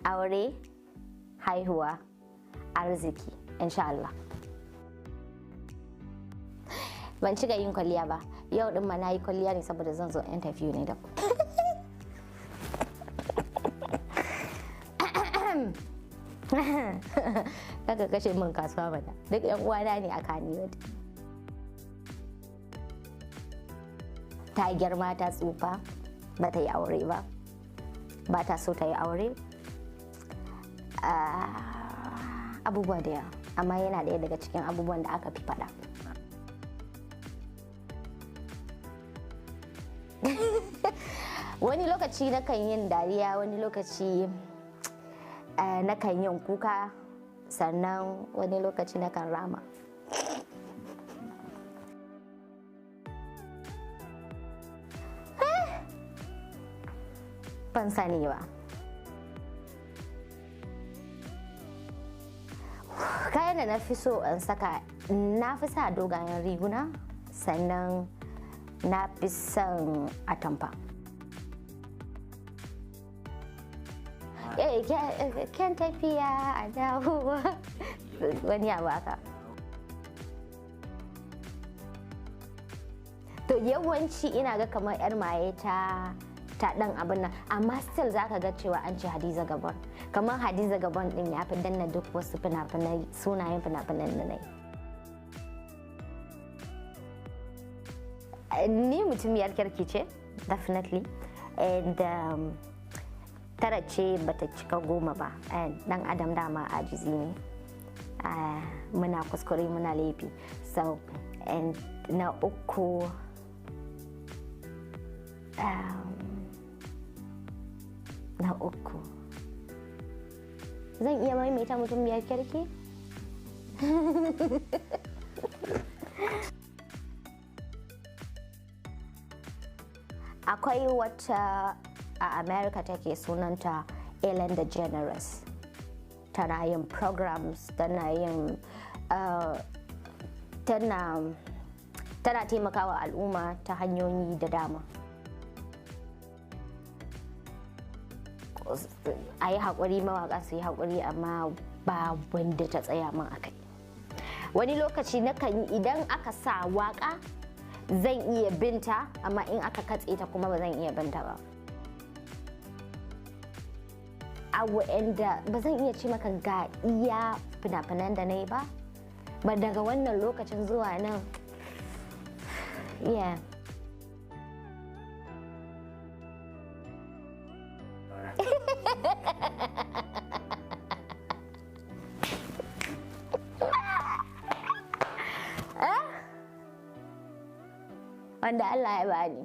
Aure, haihuwa, arziki, insha Allah. Ban cika yin kwalliya ba. Yau din ma na yi kwalliya ne saboda zan zo interview ne da ku. Kaka kashe min kasuwa mana. Duk yan uwana ne a Kannywood. Ta girma, ta tsufa, ba ta yi aure ba. Ba ta so ta yi aure. Abubuwa da yawa, amma yana ɗaya daga cikin abubuwan da aka fi faɗa. Wani lokaci nakan yin dariya, wani lokaci nakan yin kuka, sannan wani lokaci nakan rama. Ban sani ba. Kayan da na fi so in saka, na fi sa dogayen riguna, sannan na fi son atamfa. Kyan tafiya a dawowa, wani abu haka. To yawanci ina ga kamar yar maye ta dan abin nan, amma still zaka ga cewa an ce Hadiza Gabon. Kamar Hadiza Gabon din ya fi danna duk wasu fina-finai, sunayen fina-finan da na yi. Ni mutumiyar kirki ce, definitely. And 9 ce bata cika 10 ba. Dan adam dama ajizi ne. Muna kuskure, muna laifi. So, and na 3, na 3. Zan iya maimaita mutumiyar kirki? Akwai wata a America take, sunanta Ellen DeGeneres. Tana yin programs, tana yin tana taimakawa al'umma ta hanyoyi da dama. A yi haƙuri, mawaƙa su yi haƙuri, amma ba wanda ta tsaya min a kai. Wani lokaci nakan idan aka sa waƙa zan iya binta, amma in aka katse ta kuma ba zan iya binta ba. A wa'anda ba zan iya ce maka ga iya fina-finan da na yi ba, ba daga wannan lokacin zuwa nan. Yeah. Wanda Allah ya bani.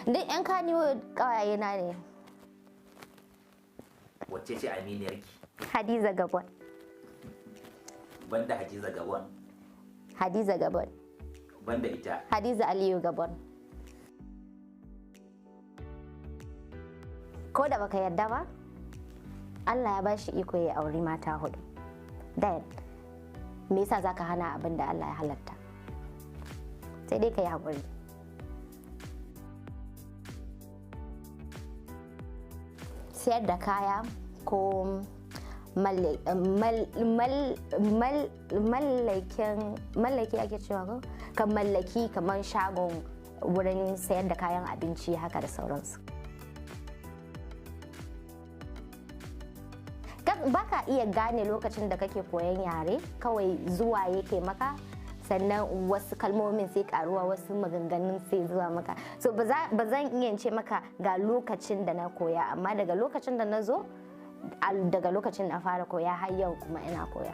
Duk 'yan Kannywood ƙawaye na ne. Wacce ce aminiyarki? Hadiza Gabon. Banda Hadiza Gabon. Hadiza Gabon. Banda ita. Hadiza Aliyu Gabon. Ko da baka yarda ba, Allah ya bashi iko ya auri mata 4. Then, me yasa zaka hana abin da Allah ya halatta? Sai dai ka yi haƙuri. Sayar da kaya ko mallaki ake cewa ko? Ka mallaki kamar shagon wurin sayar da kayan abinci haka da sauransu. Baka iya gane lokacin da kake koyan yare, kawai zuwa yake maka, sannan wasu kalmomin sai karuwa, wasu maganganun sai zuwa maka. So ba zan iya ce maka ga lokacin da na koya, amma daga lokacin da na zo, daga lokacin na fara koya har yau kuma ina koya.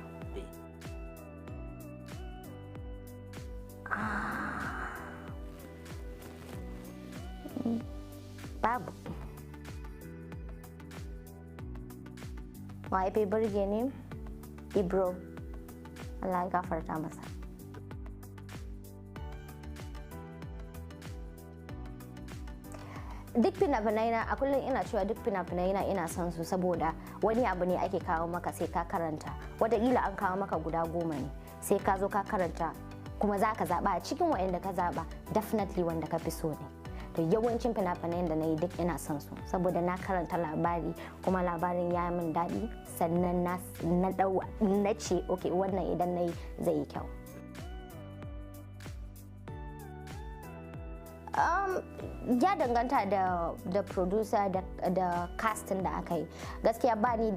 Babu. Wa ya fi burge ni? Ibro. Allah ya gafarta masa. Duk fina-finai na, a kullum ina cewa duk fina-finai na ina son su, saboda wani abu ne ake kawo maka sai ka karanta. Wataƙila an kawo maka guda 10 ne, sai ka zo ka karanta Kuma za ka zaɓa a cikin waɗanda ka zaɓa, definitely wanda ka fi so ne. To, yawancin fina-finan da na yi duk ina son su, saboda na karanta labari kuma labarin ya min daɗi, sannan na ɗau na ce, "Ok, wannan idan na yi zai yi kyau." Ya danganta da producer da casting da aka yi. Gaskiya bani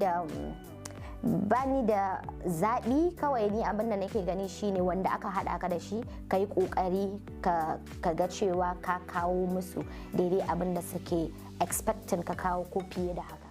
da zaɓi. Kawai ni abin da nake gani shine wanda aka haɗa ka da shi, ka yi ƙoƙari ka ga cewa ka kawo musu daidai abin da suke expecting ka kawo ko fiye da haka.